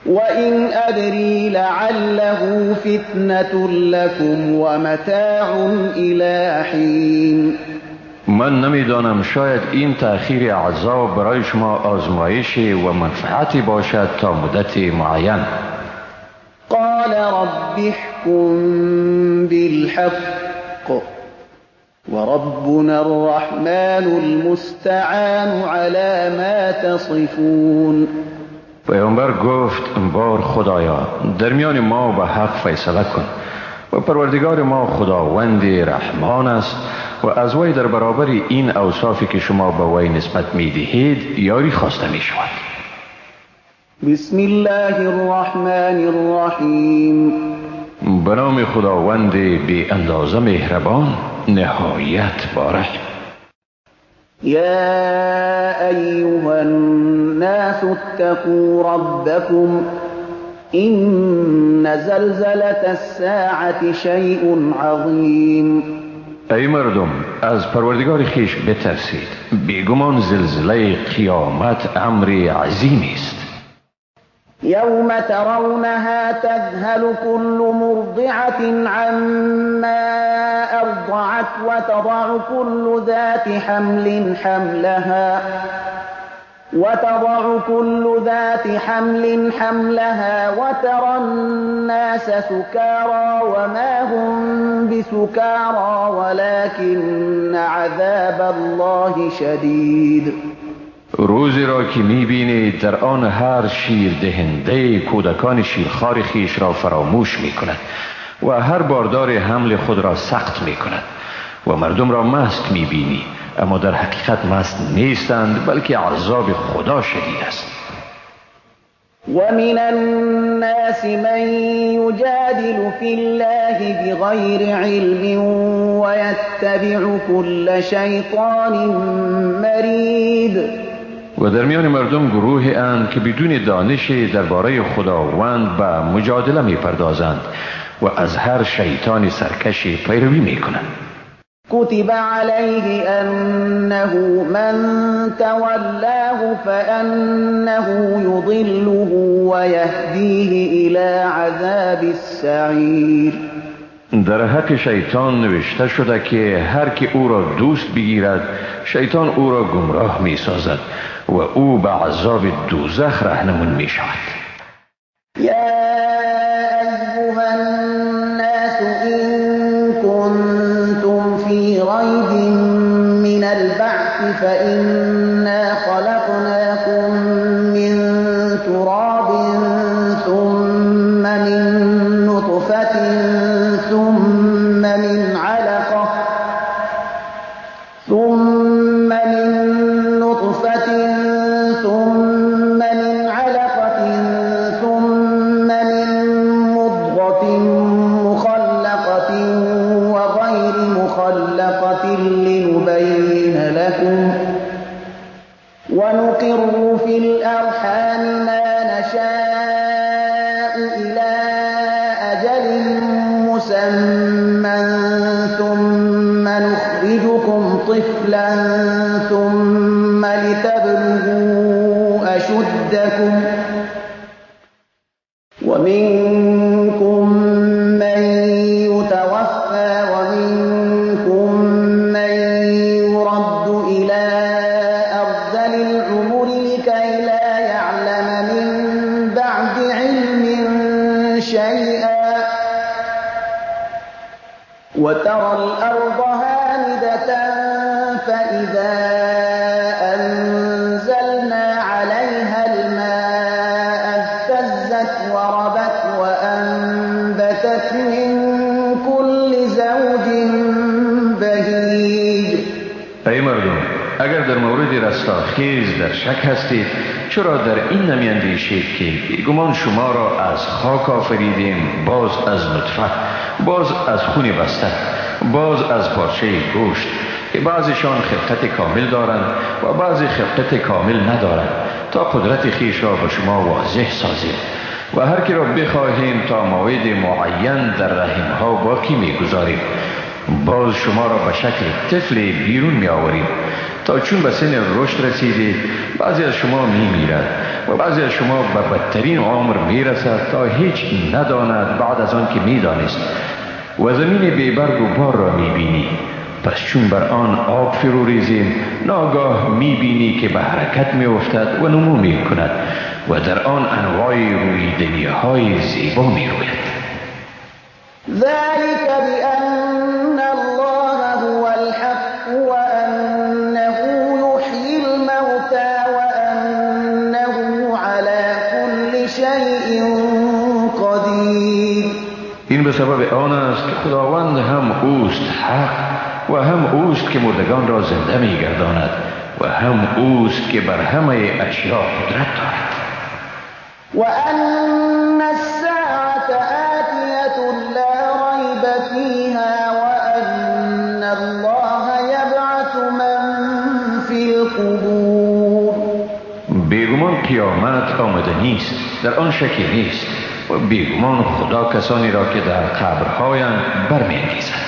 وإن أدري لعله فتنة لكم ومتاع إلى حين. من نمیدانم شاید این تأخیر عذاب برای شما آزمایش و منفعتی باشد تا مدت معین. قال رب احكم بالحق وربنا الرحمن المستعان على ما تصفون. پیامبر گفت بار خدایا در میان ما به حق فیصله کن و پروردگار ما خداوند رحمان است و از وی در برابر این اوصافی که شما به وی نسبت میدهید یاری خواسته می شود. بسم الله الرحمن الرحیم. به نام خداوند بی اندازه مهربان نهایت بارحم. یا ایها الناس اتقوا ربکم إن زلزلة الساعة شيء عظیم. ای مردم، از پروردگار خویش بترسید، بیگمان زلزله قیامت امر عظیمی است. یوم ترونها تذهل كل مرضعة عما أرضعت وتضع كل ذات حمل حملها وترى الناس سكارى وما هم بسكارى ولكن عذاب الله شدید. روزی را که میبینید در آن هر شیر دهنده کودکان شیرخوار خویش را فراموش میکند و هر باردار حمل خود را سخت میکند و مردم را مست میبینی، اما در حقیقت مست نیستند، بلکه عذاب خدا شدید است. ومن الناس من يجادل في الله بغير علم ويتبع كل شيطان مرید. و در میان مردم گروهی اند که بدون دانش درباره خداوند به مجادله میپردازند و از هر شیطان سرکش پیروی میکنند. كتب عليه أنه من تولاه فأنه يضله ويهديه إلى عذاب السعير. در حق شیطان نوشته شده که هر که او را دوست بگیرد شیطان او را گمراه می سازد و او به عذاب دوزخ رهنمون می شود. یا ایها الناس إن کنتم فی ریب من البعث فإنا خلقناکم من تراب ثم من نطفة ثم من علقة ثم من نطفة ثم من علقة ثم من مضغة مخلقة وغير مخلقة لنبين لكم ونقر في الأرحام ما نشاء إلى أجل مسمى ثم نخرجكم طفلا ثم لتبلغوا أشدكم ومنكم من يتوفى ومنكم من يرد إلى أرذل العمر لكي لا يعلم من بعد علم شيئا وترى الأرض هامدة فإذا أنزلنا عليها الماء اهتزت وربت وأنبتت من كل زوج بهیج. ای مردم، اگر در مورد رستاخیز در شک هستید، چرا در این نمیاندیشید که بیگمان شما را از خاک آفریدیم، باز از نطفه، باز از خون بسته، باز از پارچه گوشت، که بعضیشان خلقت کامل دارند و بعضی خلقت کامل ندارند، تا قدرت خویش را به شما واضح سازیم و هر کی را بخواهیم تا موعد معین در رحمها باقی میگذاریم، باز شما را به شکل طفل بیرون می آوریم تا چون به سن رشد رسیدید بعضی از شما می میرد و بعضی از شما به بدترین عمر می رسد تا هیچ نداند بعد از آن که می دانست و زمین بی برگ و بار را می بینی. پس چون بر آن آب فرو ریزیم ناگاه می بینی که به حرکت می افتد و نمو می کند و در آن انواع رویدنی های زیبا می روید. ذلك بأن الله هو الحق وأنه يحيي الموتى وأنه على كل شيء قدير. این به سبب آن است که خداوند هم اوست حق و هم اوست که مردگان را زنده می‌گرداند و هم اوست که بر همه اشیا قدرت دارد. وأن الساعة آتية لا ريب فيها وأن قیامت آمده نیست، در آن شکی نیست و بیگمان خدا کسانی را که در قبرهایند برمی‌انگیزد.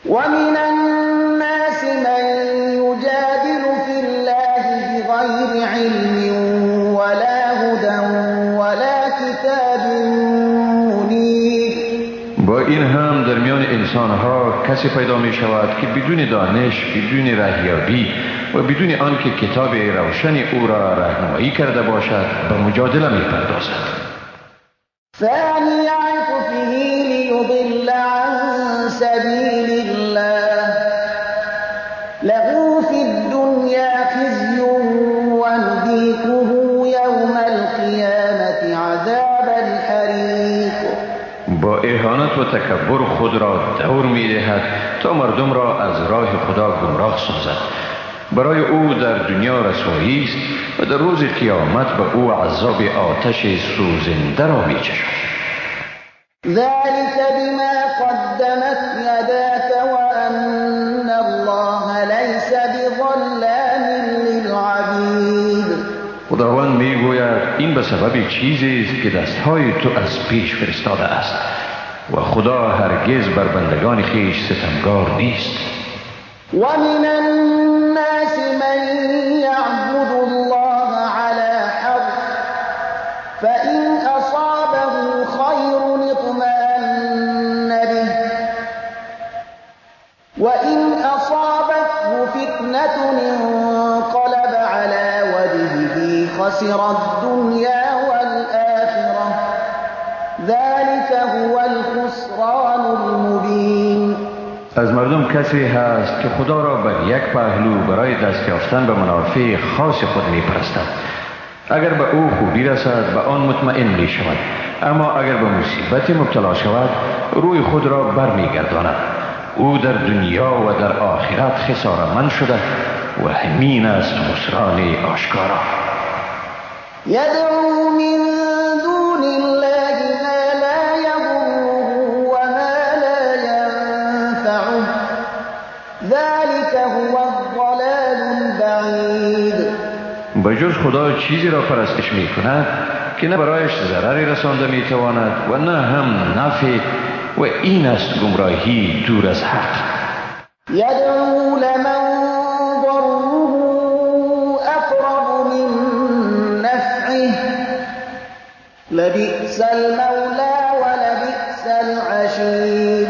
ومن الناس من يجادل في الله بغير علم ولا هدى ولا كتاب منير. با این هم در میان انسانها کسی پیدا می شود که بدون دانش، بدون رهیابی و بدون آنکه کتاب روشن او را راهنمایی کرده باشد به مجادله می پردازد. ثاني عطفه ليضل عن سبيل الله له في الدنيا خزي ونذيقه يوم القيامة عذاب الحريق. با اهانت و تکبر خود را دور می دهد تا مردم را از راه خدا گمراه سازد. برای او در دنیا رسوایی است و در روز قیامت به او عذاب آتش سوزنده را می چشد. ذلك بما قدمت يداك وأن الله ليس بظلام للعبيد. خداوند می گوید این به سبب چیزی است که دستهای تو از پیش فرستاده است و خدا هرگز بر بندگان خویش ستمگار نیست. ومن الناس من يعبد الله على حرف فإن أصابه خير اطمأن به وإن أصابته فتنة انقلب على وجهه خسر الدنيا والآخرة ذلك هو الخسران المبين. از مردم کسی هست که خدا را بر یک پهلو برای دست یافتن به منافع خاص خود می پرستد. اگر به او خوبی رسد به آن مطمئن می شود، اما اگر به مصیبت مبتلا شود روی خود را بر می گرداند. او در دنیا و در آخرت خساره‌مند شده و همین است خسران آشکارا. یدعو من دون الله ما لا یضره و ما لا ینفعه ذلك هو الضلال البعید. به جز خدا چیزی را پرستش می کند که نه برایش ضرری رسانده می تواند و نه هم نفع، و این است گمراهی دور از حق. یدعو لمن ضره اقرب من نفعه لبئس المولی ولبئس العشیر.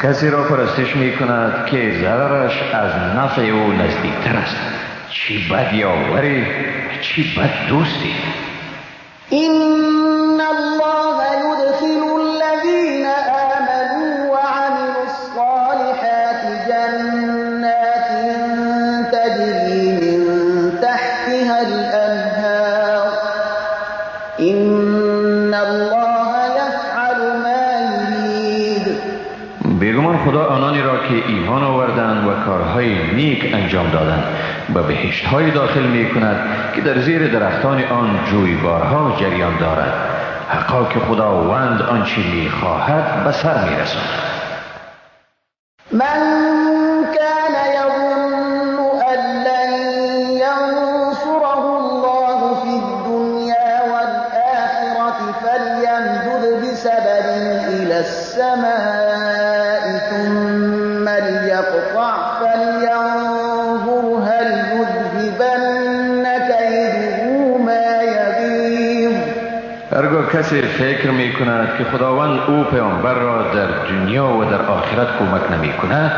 کسی را پرستش می کند که ضررش از نفع او نزدیکتر است. چی بد یاوری، چی بد دوستی. إن الله يدخل الذين آمنوا وعملوا الصالحات جنات تجري من تحتها الأنهار إن الله يفعل ما يريد. بیگمان خدا آنانی را که ایمان آوردند و کارهای نیک انجام دادند به بهشت های داخل می کند که در زیر درختان آن جویبارها جریان دارد. حقا که خداوند آنچه می خواهد به سر می رساند. من كان يظن أن لن ينصره الله في الدنيا والآخرة فليمدد بسبب إلى السماء ثم ليقطع فلينظر هل يذهبن كيده ما يغيظ. هرگاه کسی فکر می کند که خداوند او پیامبر را در دنیا و در آخرت کمک نمی کند،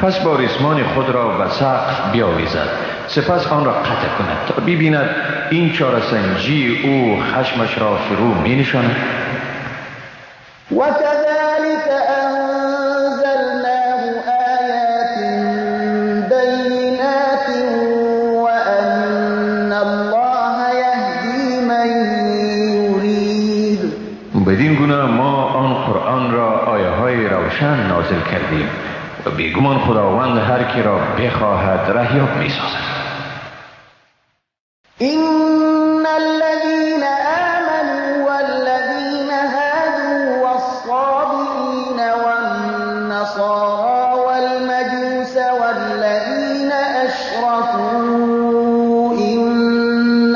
پس با ریسمان خود را به سقف بیاویزد، سپس آن را قطع کند تا ببیند این چاره‌سنجی او خشمش را فرو می نشاند. وكذلك أنزلناه آيات بينات وأن الله يهدي من يريد. بدین گونه ما آن قرآن را آیه های روشن نازل کردیم و بیگمان خداوند هر کی را بخواهد رهیاب می سازد. إن الذين آمنوا والذين هادوا والصابئين والنصارى والمجوس والذين أشركوا إن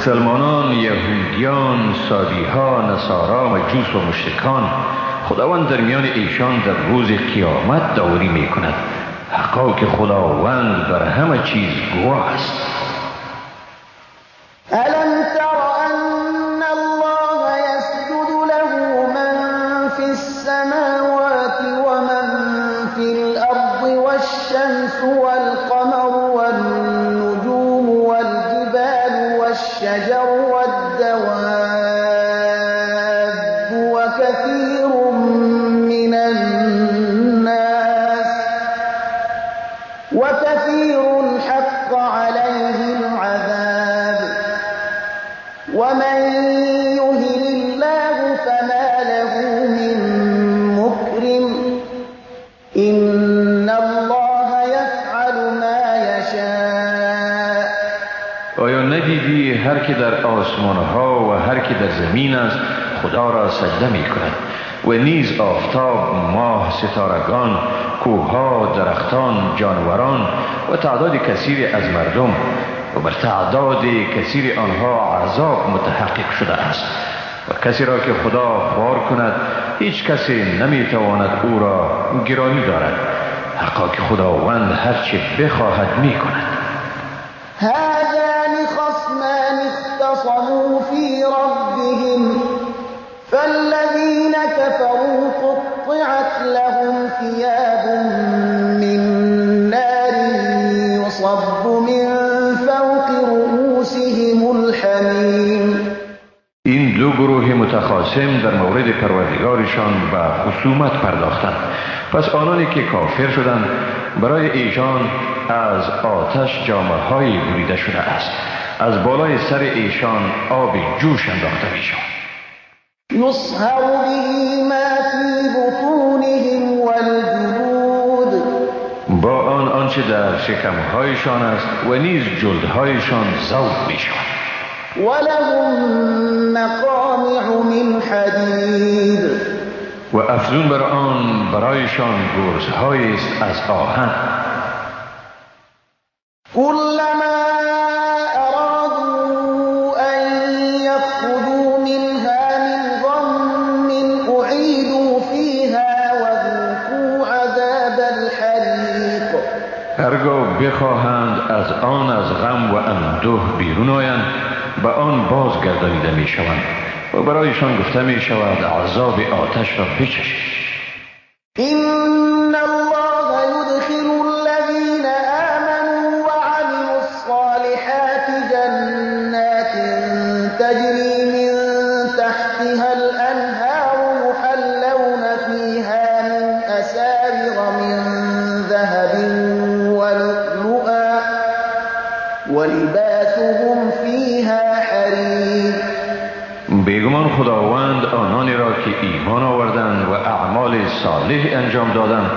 مسلمانان، یهودیان، صابیها، نصارا، مجوس و مشرکان، خداوند در میان ایشان در روز قیامت داوری می کند. حقا که خداوند بر همه چیز گواه است. الم تر ان الله یسجد له من فی السماوات ومن فی الارض والشمس والقمر والنجوم والجبال والشجر والدواب وكثير من الناس وكثير حق عليه العذاب ومن يهن الله فما له من مكرم إن الله يفعل ما يشاء. آیا ندیدی هر که در آسمان ها و هر که در زمین است خدا را سجده می کند و نیز آفتاب، ماه، ستارگان، کوهها، درختان، جانوران و تعداد کثیری از مردم و بر تعداد کثیر آنها عذاب متحقق شده است و کسی را که خدا خوار کند هیچ کسی نمیتواند او را گرامی دارد. حقا که خداوند هرچه بخواهد میکند. هذان خصمان اختصموا فی ربهم فالذین كفروا قطعت لهم ثياب من نار يصب من فوق رؤوسهم الحمیم. این دو گروه متخاصم در مورد پروردگارشان به خصومت پرداختند. پس آنانی که کافر شدند برای ایشان از آتش جامه‌های بریده شده است، از بالای سر ایشان آب جوش انداخته می‌شود. یصهر به ما فی بطونهم والجلود. با آن آنچه در شکمهایشان است و نیز جلدهایشان ذوب می‌شود. ولهم مقامع من حدید. و افزون بر آن برایشان گرزهایی است از آهن. كلما أرادوا أن يخرجوا منها من غم أعيدوا فيها وذوقوا عذاب الحريق. هرگاه بخواهند از آن از غم و اندوه بیرون آیند به آن بازگردانیده می شوند و برایشان گفته می شود عذاب آتش را بچشید. إن الله يدخل الذين آمنوا وعملوا الصالحات جنات تجري من تحتها الأنهار يحلون فيها من أساور من ذهب ولؤلؤا ولباسهم فيها حرير. بیگمان خداوند آنانی را که ایمان آوردند و اعمال صالح انجام دادند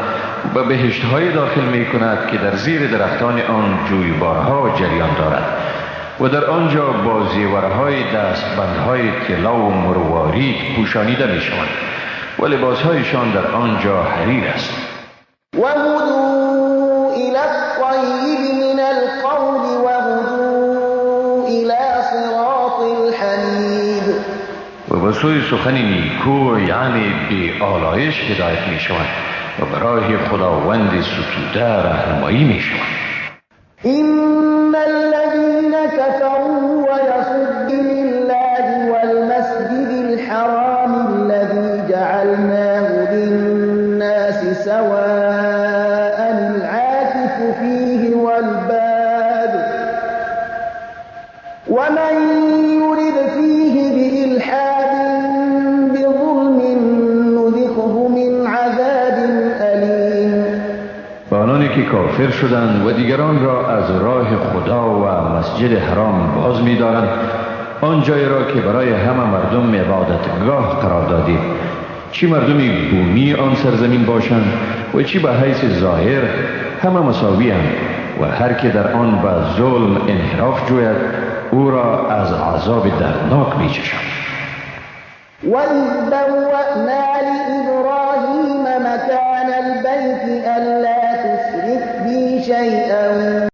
به بهشت‌های داخل می کند که در زیر درختان آن جویبارها جریان دارد و در آنجا با زیورهای دستبندهای طلا و مروارید پوشانیده می شوند و لباسهایشان در آنجا حریر است. وهدوا إلى الطيب من القول وهدوا إلى صراط الحمید. و به سوی سخن نیکو یعنی بی آلایش هدایت می شوند و برای خداوند ستوده راهنمایی می شوند. إن الذين كفروا ويصدون الله والمسجد الحرام الذي جعلناه للناس سواء العاكف فيه والباد ومن يرد فيه بإلحاد بظلم نذقه من عذاب أليم. آنانی که کافر شدند و دیگران را از راه خدا و مسجد حرام باز می‌دارند، آن جای را که برای همه مردم عبادتگاه قرار دادیم، چی مردم بومی آن سرزمین باشند و چی به حیث ظاهر، همه مساوی اند و هر که در آن به ظلم انحراف جوید او را از عذاب دردناک می‌چشاند. وَإِذْ بَوَّأْنَا لِإِبْرَاهِيمَ مَكَانَ الْبَيْتِ أَلَّا تُشْرِكْ بِي شَيْئًا.